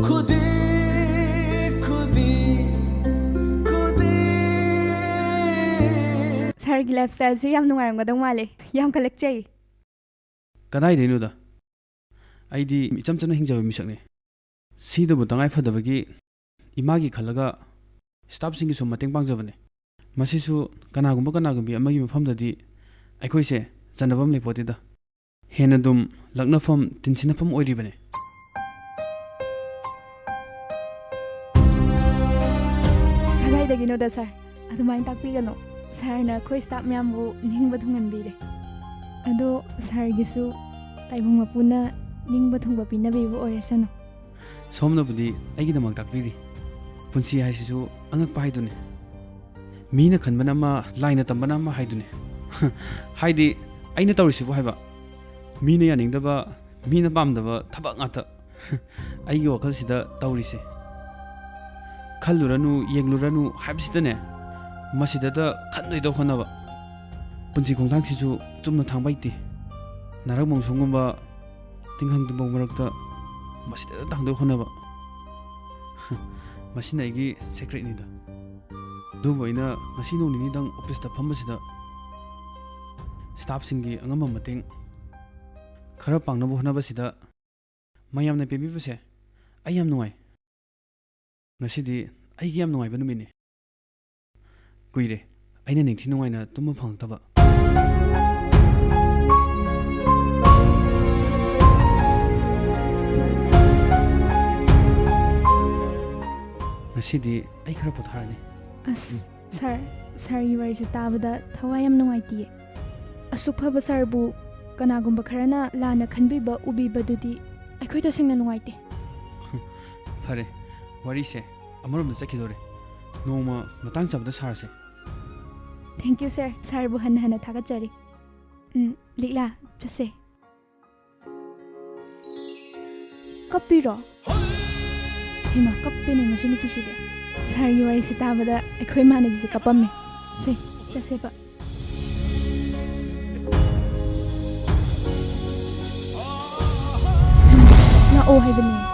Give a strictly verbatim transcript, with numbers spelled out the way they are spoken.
ꯈꯨꯗꯤ, ꯈꯨꯗꯤ, ꯈꯨꯗꯤ꯫ ꯁꯥꯔꯒꯤ life ꯁ꯭ꯇꯥꯏꯜꯁꯤ ꯌꯥꯝ ꯅꯨꯡꯉꯥꯏꯔꯝꯒꯗꯧ ꯃꯥꯜꯂꯦ꯫ ꯌꯥꯝ ꯀꯜꯂꯛꯆꯩ꯫ ꯀꯗꯥꯏꯗꯩꯅꯣꯗ? ꯑꯩꯗꯤ ꯏꯆꯝ ꯆꯝꯅ ꯍꯤꯡꯖꯕ ꯃꯤꯁꯛꯅꯤ꯫ ꯁꯤꯗꯕꯨ ꯇꯉꯥꯏ ꯐꯗꯕꯒꯤ ꯏꯃꯥꯒꯤ ꯈꯜꯂꯒ ꯁ꯭ꯇꯥꯐꯁꯤꯡꯒꯤ ꯁꯨꯝ ꯃꯇꯦꯡ ꯄꯥꯡꯖꯕꯅꯦ꯫ ꯃꯁꯤꯁꯨ ꯀꯅꯥꯒꯨꯝꯕ ꯀꯅꯥꯒꯨꯝꯕꯤ ꯑꯃꯒꯤ ꯃꯐꯝꯗꯗꯤ ꯑꯩꯈꯣꯏꯁꯦ ꯆꯟꯅꯐꯝ ꯂꯩꯄꯣꯠꯇꯦꯗ꯫ ꯍꯦꯟꯅ ꯑꯗꯨꯝ ꯂꯛꯅꯐꯝ, ꯇꯤꯟꯁꯤꯟꯅꯐꯝ ꯑꯣꯏꯔꯤꯕꯅꯦ꯫ ꯀꯗꯥꯏꯗꯒꯤꯅꯣꯗ ꯁꯥꯔ, ꯑꯗꯨꯃꯥꯏꯅ ꯇꯥꯛꯄꯤꯒꯅꯨ꯫ ꯁꯥꯔꯅ ꯑꯩꯈꯣꯏ ꯁ꯭ꯇꯥꯐ ꯃꯌꯥꯝꯕꯨ ꯅꯤꯡꯕ ꯊꯨꯡꯍꯟꯕꯤꯔꯦ꯫ ꯑꯗꯣ ꯁꯥꯔꯒꯤꯁꯨ ꯇꯥꯏꯕꯪ ꯃꯄꯨꯅ ꯅꯤꯡꯕ ꯊꯨꯡꯕ ꯄꯤꯅꯕꯤꯕ ꯑꯣꯏꯔꯁꯅꯨ꯫ ꯁꯣꯝꯅꯕꯨꯗꯤ ꯑꯩꯒꯤꯗꯃꯛ ꯇꯥꯛꯄꯤꯔꯤ꯫ ꯄꯨꯟꯁꯤ ꯍꯥꯏꯁꯤꯁꯨ ꯑꯉꯛꯄ ꯍꯥꯏꯗꯨꯅꯤ꯫ ꯃꯤꯅ ꯈꯟꯕꯅ ꯑꯃ, ꯂꯥꯏꯅ ꯇꯝꯕꯅ ꯑꯃ ꯍꯥꯏꯗꯨꯅꯤ꯫ ꯍꯥꯏꯗꯤ, ꯑꯩꯅ ꯇꯧꯔꯤꯁꯤꯕꯨ ꯍꯥꯏꯕ꯫ ꯃꯤꯅ ꯌꯥꯅꯤꯡꯗꯕ, ꯃꯤꯅ ꯄꯥꯝꯗꯕ ꯊꯕꯛ ꯉꯥꯛꯇ꯫ ꯑꯩꯒꯤ ꯋꯥꯈꯜꯁꯤꯗ ꯇꯧꯔꯤꯁꯦ꯫ ꯈꯜꯂꯨꯔꯅꯨ, ꯌꯦꯡꯂꯨꯔꯅꯨ ꯍꯥꯏꯕꯁꯤꯗꯅꯦ, ꯃꯁꯤꯗꯇ ꯈꯟꯗꯣꯏꯗ ꯍꯣꯠꯅꯕ꯫ ꯄꯨꯟꯁꯤ ꯈꯣꯡꯊꯥꯡꯁꯤꯁꯨ ꯆꯨꯝꯅ ꯊꯥꯡꯕ ꯍꯩꯇꯦ꯫ ꯅꯥꯔꯛ ꯃꯣꯡꯁꯣꯡꯒꯨꯝꯕ, ꯇꯤꯡꯈꯪ ꯇꯨꯝꯐꯧ ꯃꯔꯛꯇ ꯃꯁꯤꯗꯇ ꯊꯥꯡꯗꯣꯏ ꯍꯣꯠꯅꯕ꯫ ꯃꯁꯤꯅ ꯑꯩꯒꯤ ꯁꯦꯀ꯭ꯔꯦꯠꯅꯤꯗ꯫ ꯑꯗꯨꯕꯨ ꯑꯩꯅ ꯉꯁꯤ ꯅꯣꯡ ꯅꯤꯅꯤꯗꯪ ꯑꯣꯐꯤꯁꯇ ꯐꯝꯕꯁꯤꯗ, ꯁ꯭ꯇꯥꯐꯁꯤꯡꯒꯤ ꯑꯉꯝꯕ ꯃꯇꯦꯡ ꯈꯔ ꯄꯥꯡꯅꯕ ꯍꯣꯠꯅꯕꯁꯤꯗ, ꯃꯌꯥꯝꯅ ꯄꯦꯟꯕꯤꯕꯁꯦ ꯑꯩ ꯌꯥꯝ ꯅꯨꯡꯉꯥꯏ꯫ ꯉꯁꯤꯗꯤ ꯑꯩꯒꯤ ꯌꯥꯝ ꯅꯨꯡꯉꯥꯏꯕ ꯅꯨꯃꯤꯠꯅꯤ꯫ ꯀꯨꯏꯔꯦ ꯑꯩꯅ ꯅꯤꯡꯊꯤ ꯅꯨꯡꯉꯥꯏꯅ ꯇꯨꯝꯕ ꯐꯪꯉꯛꯇꯕ꯫ ꯉꯁꯤꯗꯤ ꯑꯩ ꯈꯔ ꯄꯣꯊꯥꯔꯅꯤ꯫ ꯑꯁ, ꯁꯥꯔ, ꯁꯥꯔꯒꯤ ꯋꯥꯔꯤꯁꯦ ꯇꯥꯕꯗ ꯊꯋꯥꯏ ꯌꯥꯝ ꯅꯨꯡꯉꯥꯏꯇꯤꯌꯦ꯫ ꯑꯁꯨꯛ ꯐꯕ ꯁꯥꯔꯕꯨ ꯀꯅꯥꯒꯨꯝꯕ ꯈꯔꯅ ꯂꯥꯟꯅ ꯈꯟꯕꯤꯕ, ꯎꯕꯤꯕꯗꯨꯗꯤ ꯑꯩꯈꯣꯏ ꯇꯁꯦꯡꯅ ꯅꯨꯡꯉꯥꯏꯇꯦ꯫ ꯐꯔꯦ, ꯋꯥꯔꯤꯁꯦ ꯑꯃꯔꯣꯝꯗ ꯆꯠꯈꯤꯗꯣꯔꯦ꯫ ꯅꯣꯡꯃ ꯃꯇꯥꯡ ꯆꯥꯕꯗ ꯁꯥꯔꯁꯦ꯫ Thank you, sir. ꯁꯥꯔꯕꯨ ꯍꯟꯅ ꯍꯟꯅ ꯊꯥꯒꯠꯆꯔꯤ꯫ ꯎꯝ, ꯂꯤꯛꯂꯥ, ꯆꯠꯁꯦ꯫ ꯀꯞꯄꯤꯔꯣ? ꯍꯩꯃꯥ, ꯀꯞꯄꯦꯅꯦ ꯃꯁꯤ ꯅꯨꯄꯤꯁꯤꯗꯤ꯫ ꯁꯥꯔꯒꯤ ꯋꯥꯔꯤꯁꯤ ꯇꯥꯕꯗ ꯑꯩꯈꯣꯏ ꯏꯃꯥꯟꯅꯕꯤꯁꯦ ꯀꯞꯄꯝꯃꯦ꯫ ꯁꯦ, ꯆꯠꯁꯦꯕ꯫ ꯂꯥꯛꯑꯣ ꯍꯥꯏꯕꯅꯦ꯫